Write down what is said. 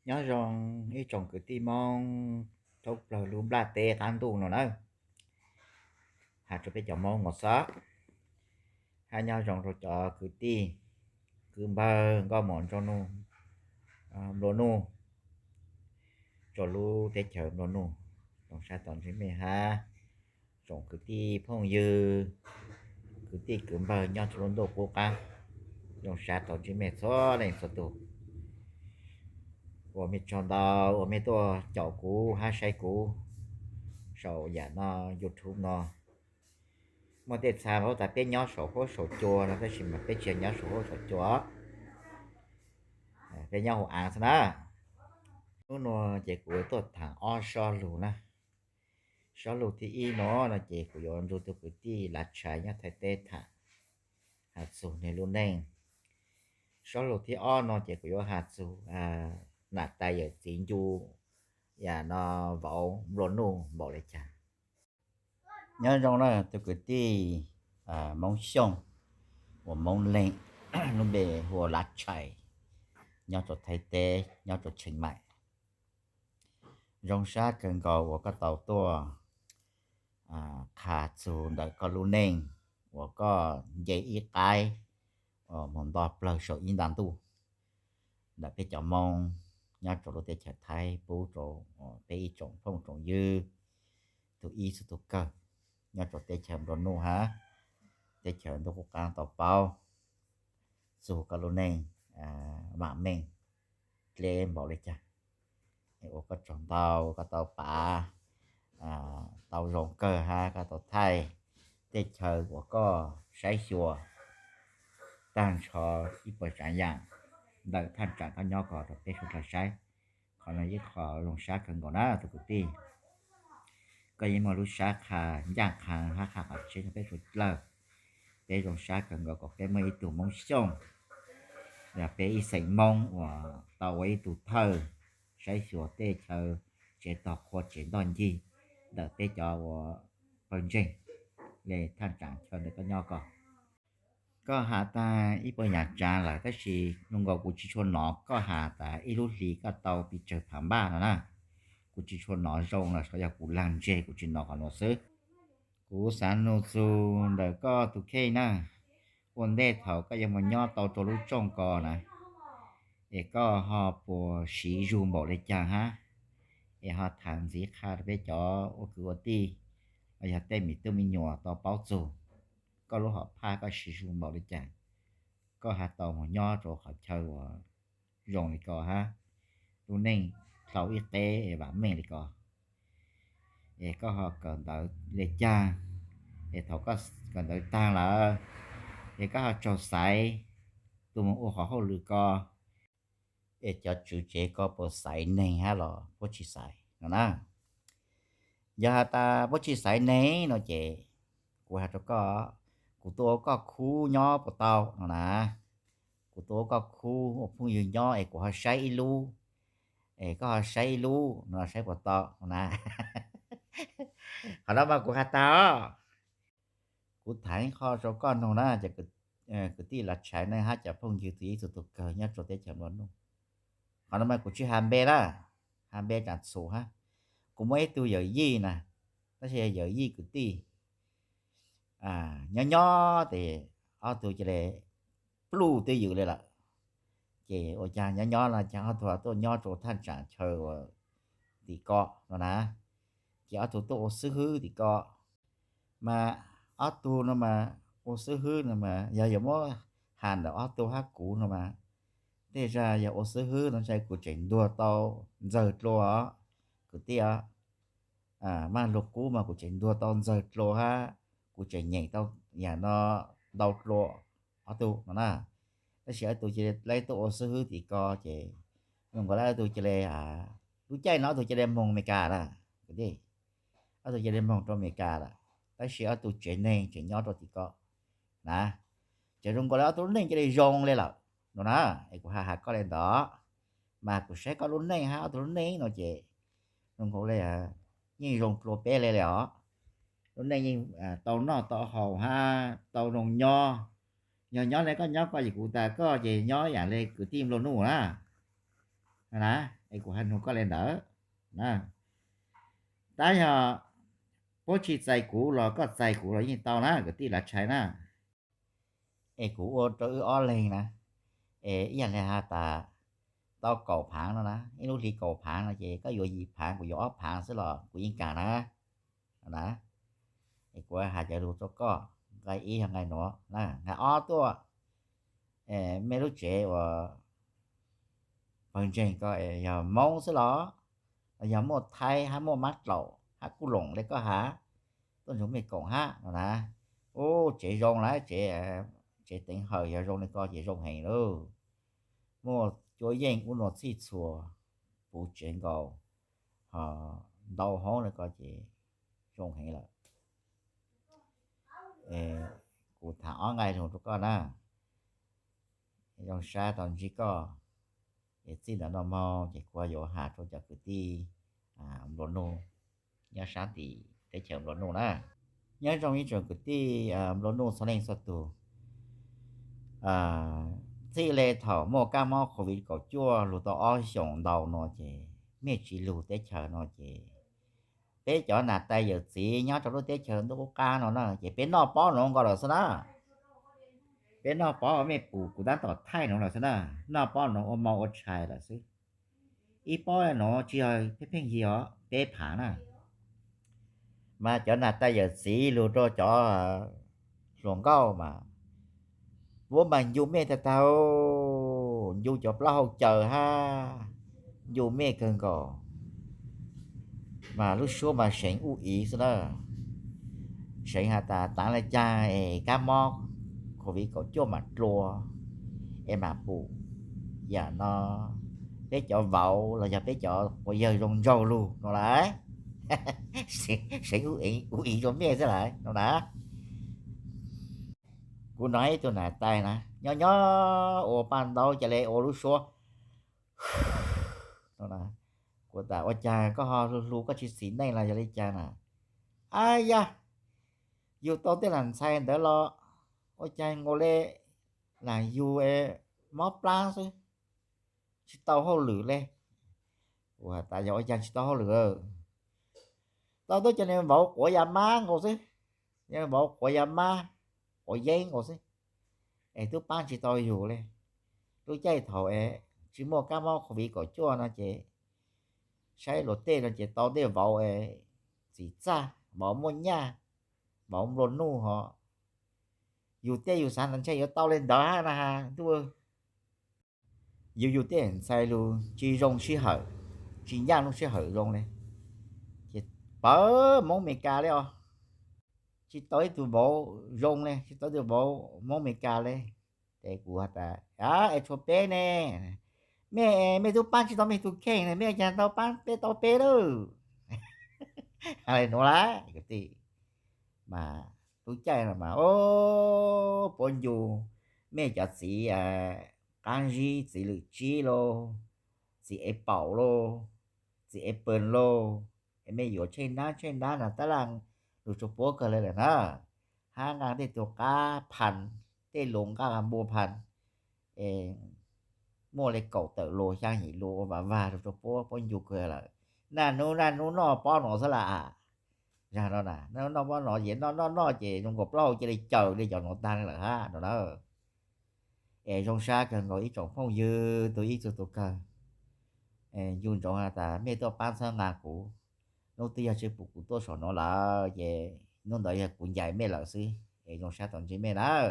Nyob zoo ib tsoom kwv tij Hmoob thoob plaws lub nplaj teb qab ntuj no na, has rau peb cov Hmoob no xwb. Hab nyob zoo rau cov kwv tij, kwv npawg nkauj mog nrog nuj, nplua nuj, rau lub teb chaws nplua nuj, tsoom saib tom ntsej mej hab tsoom kwv tij phooj ywg, kwv tij kwv npawg nyob rau lub ntuj qub qab, zoo saib tom ntsej mej txhua leej txhua tus uas mej tsaug ntau uas mej tuaj caum kuv hab saib kuv saum yam no YouTube no. Muaj tej txha paub tas peb nyob saum huab saum cua no tab sis mas peb tsis yog nyob saum huab saum cua, peb nyob hauv av xwb na. Hnub nua ces kuv tuaj tham ob sob lug na. Sob lug thib ib no no ces kuv yuav nrug tug kwv tij Lav Tshais nyob Thaib teb tham, has txug nwg lub neej. Sob lug thib ob no ces kuv yuav has txug nam tais yawm txiv ncu yam no vauv nplua nuj npaum li cas. Nyob zoo na tug kwv tij Hmoob Xyooj uas Hmoob Leeg, lub npe hu ua Lav Tshais, nyob rau Thaib teb, nyob rau Tsheej Maim. Zoo sab kawg nkaus uas koj tau tuaj qha txug ntawm koj lub neej uas koj nce ib qaib moog nto plawg saum ib nta ntuj ntawm peb cov Hmoob nyob rau lub teb chaws Thaib pub rau peb ib tsoom phooj tsoom ywg tug ib txug tug kawg nyob rau teb chaws nplua nuj hab teb chaws ntuj qub qab tau paub txug koj lub neej vaam meej dleb npaum li cas. Ua koj tsaug ntau koj tau pav tau zoo kawg hab koj tau thaij tej chaw uas koj saib xyuas tag nrho ib puas tsav yaam ntawm thaj tsam koj nyob ko rau peb suav dlawg saib. Qhov no ib qho zoo sab kawg nkaus na tug kwv tij. Koj yeej muaj lub sab qha ncaaj qha hab qha qhov tseeb rau peb suav dlawg. Peb zoo sab kawg nkaus kom peb muaj ib tug Hmoob Xyooj, yog peb ib xeem Hmoob uas tau ua ib tug thawj saib xyuas tej chaw tsev tog qhua tsev ntoj ncig ntawm peb cov uas pawg ntseeg le thaj tsam chaw ntawm koj nyob ko. Koj has tag ib puas yaam tsaav lawm tab sis zoo nkaus kuv tsis tshua nov koj has tas ib lub hli koj tau pes tsawg phav npaj no na. Kuv tsis tshua nov zoo lawm, xyov yog kuv lag ntseg kuv tsis nov qhov nuav xwb. Kuv xaav nug txug ntawm koj tus kheej na, ua ntej thaum koj yuav moog nyob tau rau lub rooj ko na, es koj ho puas siv zug npaum li cas hab? Es ho tham ntxiv qha rau peb cov ua kwv ua tij los yog tej me tub me nyuam tau paub txug koj lub hom phaj koj siv zug npaum li cas, koj has tau moog nyob rau qhov chaw uas zoo li ko hab, lub neej dlhau ib qeb es vaam meej li ko. Es koj ho kawm ntawv le caag? Es thaum koj kawm ntawv taag lawm, es koj ho raug xaiv tus moog ua qhov hauj lwm ko, es cov tswv tsev ko puas xaiv neeg hab los puab tsis xaiv no na? Yog has tas puab tsis xaiv neeg no ces kuv has rau koj, kuv tuaj ua koj khub nyob puas tau no na? Kuv tuaj ua koj khub ua phooj ywg nyob es kuv ho saib ib lub, es koj ho saib ib lub no saib puas tau no na? Qhov no mas kuv has tas os. Kuv tham ib qho rau koj noog na, cov kwv tij Lav Tshais ne hab cov phooj ywg txhua ib txhua tus kawg nyob rau teb chaws nplua nuj. Qhov no mas kuv tsis has npe na, has npe tsaam txhum hab. Kuv muaj ib tug yawm yij na, tab sis yawm yij kwv tij, nyob nyob tes ob tug cia li pluj twj ywm li lawm. Ces ua caag nyob nyob no caag ob tug tuaj nyob rau thaj tsam chaw uas tim ko no na, ces ob tug tuaj ua xib hwb tim ko. Mas ob tug no mas ua xib hwb no mas yog yuav muab has ntawm ob tug hab kuv no mas, tej zag yog ua xib hwb no ntshai kuv tseem ntuag tau ntxawg dlua os kwv tij os. Maj lug qub mas kuv tseem ntuag tau ntxawg dlua hab kuv tseem nyeem tau yam no ntau dlua ob tug no na. Tab sis ob tug cia li tuaj ua xib hwb tim ko ces zoo nkaus li ob tug cia li, lub caij no ob tug cia li moog Amelikas lawm kwv tij. Ob tug cia li moog rau Amelikas lawm, tab sis ob tug tsev neeg tseem nyob rau tim ko na. Ces zoo nkaus li ob tug lub neej cia li zoo li lawm no na. Es kuv has has koj li ntawd, mas kuv saib koj lub neej hab ob tug lub neej no ces zoo nkaus li yeej zoo dlua peb li li os. Lub neej yeej tau noj tau haus hab tau zoo nyob. Yog nyob li koj nyob koj ces kuv tas koj ces nyob yam li kwv tij nplua nuj na. na, es kuv hais nug koj li ntawd na. Tab yog puab tsis txais kuv los koj txais kuv los yeej tau na, kwv tij Lav Tshais na. Es kuv ua rau wb ob leeg na, es ib yam li has tas tau kaum phaav no na, ib lub hli kaum phaav no ces koj yuav yim phaav kuv yuav ob phaav xwb los kuv yeej kam na. Na, es kuv hais cov lus rau koj, nqai ib yog nqai nuav na, nqai ob tuaj, mej lub tsev uas pawg ntseeg ko yog Moob xwb los, los yog muaj Thaib hab muaj Mab Dlaum hab Kuj Loom le koj has, tuaj nrug mej koom hab no na. Ub, tsev zoo lawm, tsev, tsev teev hawm yog zoo li ko ces zoo heev lauj. Muaj cuab yeej ub nua txhij txhua puv tsev nkaus, ho ntau hoob li ko ces zoo heev lawm. Kuv tham ob nqai lus rau koj na, zoo sab tau ntsib koj. Es txij ntawm no moog ces kuv yuav has rau cov kwv tij nplua nuj nyob sab tim teb chaws nplua nuj na. Nyob zoo ib tsoom kwv tij nplua nuj txhua leej txhua tug. Txij le thaum muaj kab mob covid kaum cuaj lug tau ob xyoos ntau no ces mej tsis lug teb chaws no ces peb cov nam tais yawm txiv nyob rau lub teb chaws ntuj qub qab no na ces peb noj pob nuav nkaus lawm xwb na. Peb noj pob mej pum kuv tab tom thaij nuav lawm xwb na, noj pob nuav ua mov ua tshais lawm xwb. Ib pob nuav tsis yog pheej pheej yig os, peb phaav na. Mas cov nam tais yawm txiv lug rau cov hluas nkauj mas puab mas ncu mej tag tag, ncu cov plaub hau caws hab ncu mej kawg nkaus. Mas lub suab mas seev ub iv xwb na. Seev has tas taav le caag es kab mob covid kaum cuaj mam dlua, es mam pum yam no peb cov vauv los yog peb cov quas yawg zoo nraug lug no lawm. Seev ub iv rua mej xwb lawm no na. Kuv hnov ib tug nam tais na nyob nyob ua paj ntaub ca le ua lub suab no, kuv tas ua caag koj ho hlu hlu koj tsis txiv neej los yog li caag na? Ab yaj, yug tau tej lam ntxhais ntawd los ua caag nkaus le lam yug mob plab xwb, tsis tau hauj lwm le. Kuv has tas yog ua caag tsis tau hauj lwm? Tau tuab cov niag vauv quav ya mab nkaus xwb, vauv quav ya mab, quav yeeb nkaus xwb, es tub paab tsis tau yug le. Lub caij thaum es tsis muaj kab mob covid kaum cuaj no ces saib luag tej no ces tau tej vauv txim txaj, vauv muaj nyaj, vauv nplua nuj ho. Yug tej yug xav tas ntshe yuav tau le ntawd hab na has ntuj. Yug yug tej ntxhais lug tsis zoo sij hawm, tsis ncaaj lub sij hawm zoo le, ces pawg Moob Amelikas le os. Tsis tau ib tug vauv zoo le, tsis tau ib tug vauv Moob Amelikas le. Ces kuv has tas es tshuav peb ne, mej, mej tub paab tsis tau mej tug kheej ne, mej ua caag tau paab peb tau peb lawm? Has le nuav lawm kwv tij. Mas lub caij no mas puab ncu mej cov txiv qaab zib, txiv lwm tsib lauj, txiv ev paum lauj, txiv ev pawg lauj, es mej yuav tsheej nab tsheej nab no tab laj lug tsua puab kawg le lawm na. Hab nqaa tej tug qab phan, tej lus nqaa npua phan, es muaj le kaum tawm lus xyaa yim lus ua vav vag lug tsua puab, puab ncu kawg lawm. Naj nub naj nub noj pob nuav xwb las. Zag no na, noj pob nuav ces noj noj noj ces zoo nkaus plaub hau cia li caws li cov nuav taag le lawm hab no na. Es zoo sab kawg nkaus ib tsoom phooj ywg tug ib txug tug kawg. Ncu ntsoov has tas mej tuaj paab txhawb nqaa kuv, nub twg yog tsis pum kuv tuaj saum nuav lawm ces nub ntawd yog kuv ncaim mej lawm xwb. Es zoo sab tau ntsib mej na.